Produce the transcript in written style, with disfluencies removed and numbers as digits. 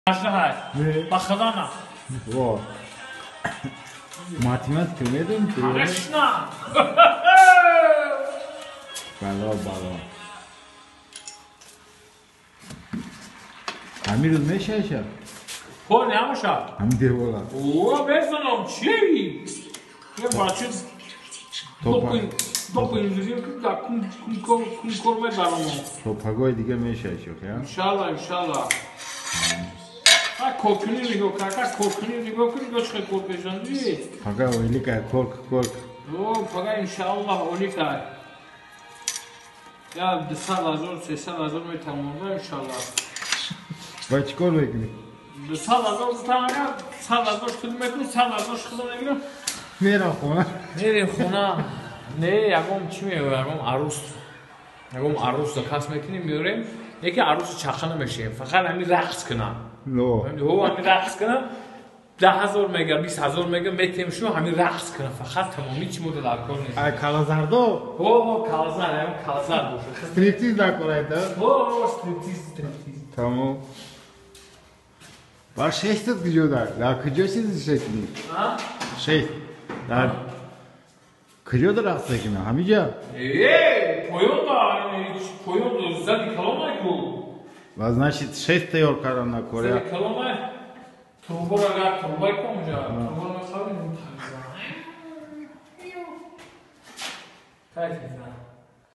Не. Ба худо на. Во. Математика медонӣ ту? Конечно. Бало, бало. Ҳамин рӯз мешаша? Хо намоша. Ҳамин девола. О, мезанам, чи? Е бача допин инженер ки да кун кун кун кор медарам. То пагоҳи дига мешаша, я? Иншалла, иншалла. А коркунӣ нигоҳ кар, ка коркунӣ нигоҳ кун, нигоҳ чӣ кор пешанди. Пага олика корк корк. О, пага иншаллах олика. Я 200 000, 300 000 метавонам, иншаллах. Ба чӣ кор мекунӣ? 200 000 метавонам, 100 000 худ мекунам, 100 000 худам мегирам. Мерам хона. Мерем хона. Не, ягон чӣ меояд, ягон арӯс. Ягон арӯс заказ мекунем, меорем. Яке арӯси чақа намешавем, фақат ҳамин рақс кунам. Но. Ҳо, ҳамин рақс кунам. 10 000 мега, 20 000 мега, метем шу, ҳамин рақс кунам. Фақат тамоми чӣ мода дар кор нест. Ай калазардо? Ҳо, калазар, ягон калазар боша. Стриптиз накорай, да? Ҳо, стриптиз, стриптиз. Тамом. Бар шестат куҷо дар? Дар куҷо чизи шекунӣ? А? Шест. Дар куҷо дар рақс мекунӣ? Ҳамиҷа? Э, поён да, поён зади калонай ку. Ва значит шест тайёр кардам на кор. Зади калонай. Трубора гар трубай ку онҷа. Трубора мехарем. Кайф мезанам.